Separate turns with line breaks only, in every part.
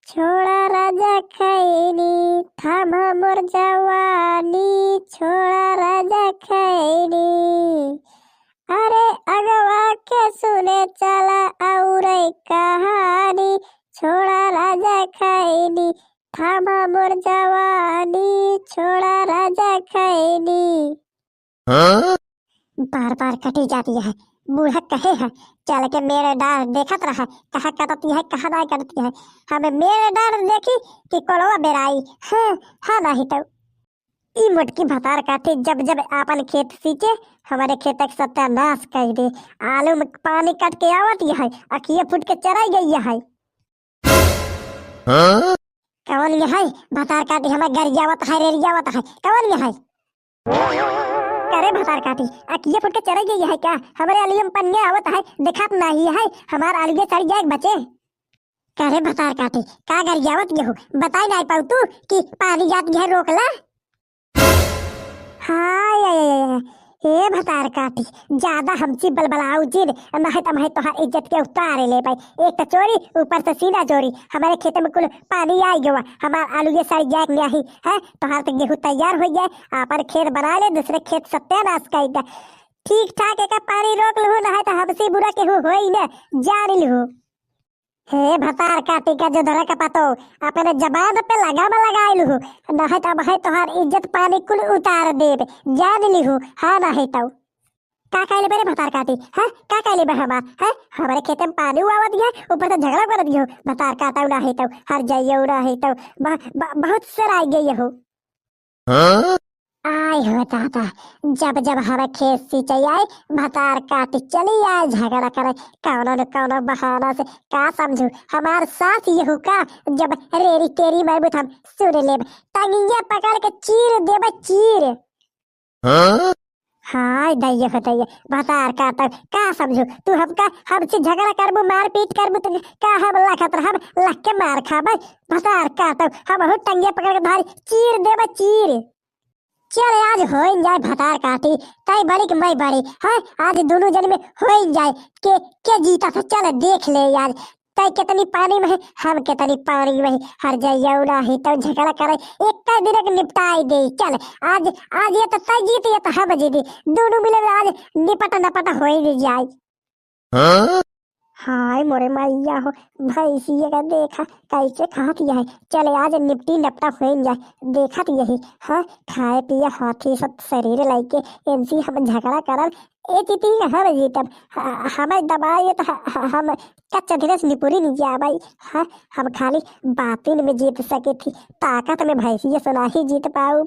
छोड़ा राजा खैनी, थाम मोर जवानी, छोड़ा राजा खैनी। अरे अगवा के सुने चला और कहानी, छोड़ा राजा खैनी, थाम मोर जवानी, छोड़ा राजा खैनी। बार बार कटी जाती है। बूढ़ा कहे है चल के मेरे डार देखत रहा, कहाँ कटती है कहाँ नहीं कटती है। हमें मेरे डार देखी कि कोलवा बेराई। हाँ हाँ, नहीं तो ई मोटकी भतार काटी जब जब आपन खेत सींचे हमारे खेत के सत्यानाश कर दे। आलू में पानी कट के आवत है, अखिए फूट के चराई गई है। कौन ये है भतार काटी हमें गरियावत है, रेरियावत है? कौन ये है? अरे भतार काटी अखिए फूट के चराई गई है क्या? हमारे आलू में पन्ने आवत है, दिखात नहीं है, हमार आलू सड़ जाए बचे। करे भतार काटी का गरियावत ये हो, बताई नहीं पाऊ तू कि पानी जात है रोकला। हाय हे भतार काटी, ज्यादा हमची बलबलाऊ जिन नहीं तो मैं तोहार इज्जत के उतारे ले पाई। एक तो चोरी, ऊपर से सीना चोरी। हमारे खेत में कुल पानी आई गया, हमार आलू ये सड़ जाए नहीं है। तोहार तो गेहूं तैयार हो जाए, आपन खेत बना ले, दूसरे खेत सत्यानाश कर दे। ठीक ठाक एक पानी रोक लहू, नहीं तो हमसे बुरा केहू होई न, जान लहू। हे भतार काटी का जो धरा का पतो अपने जबान पे लगाम लगाई लहू, नहीं तो भाई तोहार इज्जत पानी कुल उतार देब, जान लिहू। हाँ नहीं तो का कहले बे रे भतार काटी? हाँ का कहले बे हमार? हाँ हमारे खेत में पानी आवत गया, ऊपर से झगड़ा कर दियो। भतार काटा नहीं तो हर जाइयो, नहीं तो बहुत सराई गई हो। आय हो दादा, जब जब हमारे खेत सिंचाई आए भतार काटी चली आए झगड़ा करे कौनो न कौनो बहाना से। का समझू हमार साथ यहू का, जब रेरी तेरी मरबूत हम सुन लेब, टंगिया पकड़ के चीर देब चीर। हाय दैया हो दैया भतार काटा, का समझू तू हमका हमसे झगड़ा करबू मारपीट करबू तो का हम लखत हम लख के मार खाबे। भतार काटा हम बहुत टंगिया पकड़ के धारी चीर देब चीर। चल आज हो जाए भतार काटी, तय बड़ी कि मैं बड़ी है, आज दोनों जन में हो जाए के जीता था। चल देख ले यार, तय कितनी पानी में है हम कितनी पानी में है। हर जाइयो नहीं तो झगड़ा करे एक दिन के निपटाई दे। चल आज आज ये तो तय जीत ये तो हम जीती, दोनों मिले आज निपट नपट हो ही जाए। हाय मोरे मैया हो, भैंसिया का देखा कैसे खाती है। चले आज निपटी नपटा हो जाए, देखत यही। हाँ खाए पिए हाथी सब शरीर लाइके एनसी हम झगड़ा करल ए जीती हम जीतब। हमें दबाए तो हम कच्चा धीरे से निपुरी नहीं जा भाई। हाँ हम खाली बातिन में जीत सके थी, ताकत में भैंसिया सुना ही जीत पाऊ।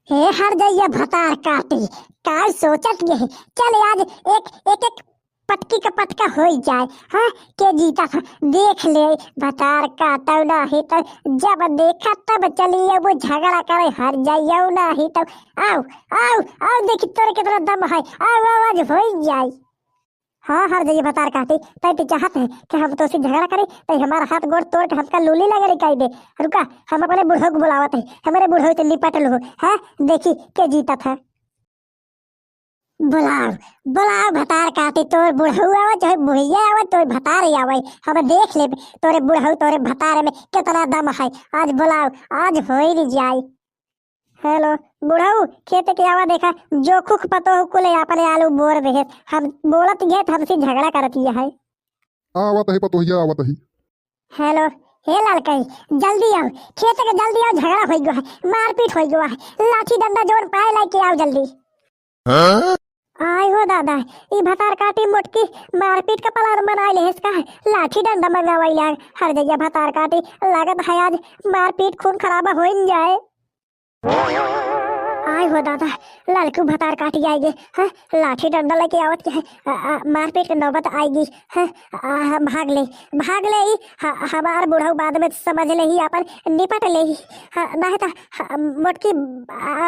हे हर जाइया भतार काटी का सोचत यही। चल आज एक एक एक पटकी का पटका हो जाए। हाँ के जीता था देख ले भतार काटा नहीं तो जब देखा तब चलिए वो झगड़ा करे। हर जाइयो नहीं तो आओ आओ आओ देखी तोरे कितना दम है, आओ आओ आज हो जाए। हाँ हर जाइए भतार काटी, तय तो चाहत है कि हम तो उसे झगड़ा करे, तय हमारा हाथ गोड़ तोड़ के हमका लूली लगे कह दे। रुका हम अपने बूढ़ों को बुलावत है, हमारे बूढ़ों से निपट लो। हाँ देखी के जीता था। बुलाओ बुलाओ भतार काटी, तोर बुढ़ऊ आवे चाहे बुढ़िया आवे तोर भतार आवे, हम देख ले तोरे बुढ़ऊ तोरे भतार में कितना दम है। आज बुलाओ आज हो ही नहीं जाए। हेलो बुढ़ऊ खेत के आवा देखा जो खुख पतो हो कुल अपने आलू बोर दे। हम बोलत गए हमसे झगड़ा करत है।
आवत है पतोहिया आवत है।
हेलो हे लड़कई जल्दी आओ खेत के, जल्दी आओ झगड़ा हो गया है, मारपीट हो गया है, लाठी डंडा जोड़ पाए लाके आओ जल्दी। आय हो दादा ई भतार काटी मोटकी मारपीट का प्लान बनाए ले इसका, लाठी डंडा मंगावाई लाग। हर जगह भतार काटी लागत है आज मारपीट खून खराबा हो ही जाए। आय हो दादा लड़कू भतार काटी आएगी। हाँ लाठी डंडा लेके आवत के है, मारपीट के नौबत आएगी। हाँ भाग ले भाग ले ही, हमार बुढ़ऊ बाद में समझ ले ही अपन निपट ले ही। हाँ नहीं तो मोटकी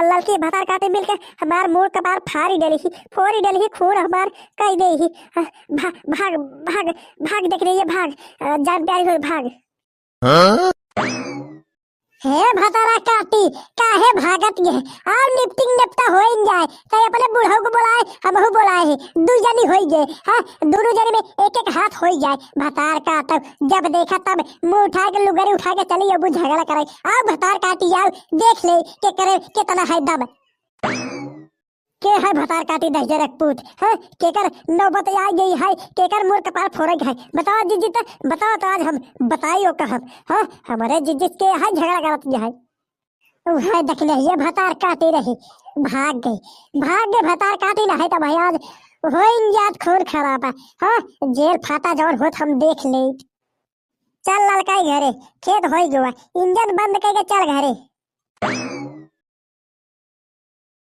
लड़की भतार काटी मिलके हमार मुँह कपार फाड़ी डली ही, फोड़ी डली ही, खून हमार कह दे ही। हाँ, भाग भाग भाग देख रही है भाग, जान प्यारी हो भाग। हे भतारा काटी, काहे भागत ये? आओ निपटिंग निपटा हो ही जाए। ते अपने बुढ़ऊ को बुलाए, हमहू बुलाए है, दू जनी होई गए। हाँ, दोनों जनी में एक एक हाथ हो जाए। भतार काटब जब देखा तब मुंह उठा के लुगरी उठा के चली अबू झगड़ा करे। आओ भतार काटी, आओ देख ले के करे कितना है दम। के है भतार काटी दहजरक पूत? हाँ, केकर नौबत आ गई है, केकर मुर कपार फोड़े है? बताओ जीजी त बताओ तो आज हम बताइयो कहब। हाँ, हमारे जीजी के है झगड़ा करत है। वह देख ले ये भतार काटी रही, भाग गई, भाग गए भतार काटी ना है तो भाई आज होइन जात खून खराब है। हाँ, जेल फाटा जौन होत हम देख ले। चल लड़काई घरे, खेत होई गया, इंजन बंद करके चल घरे।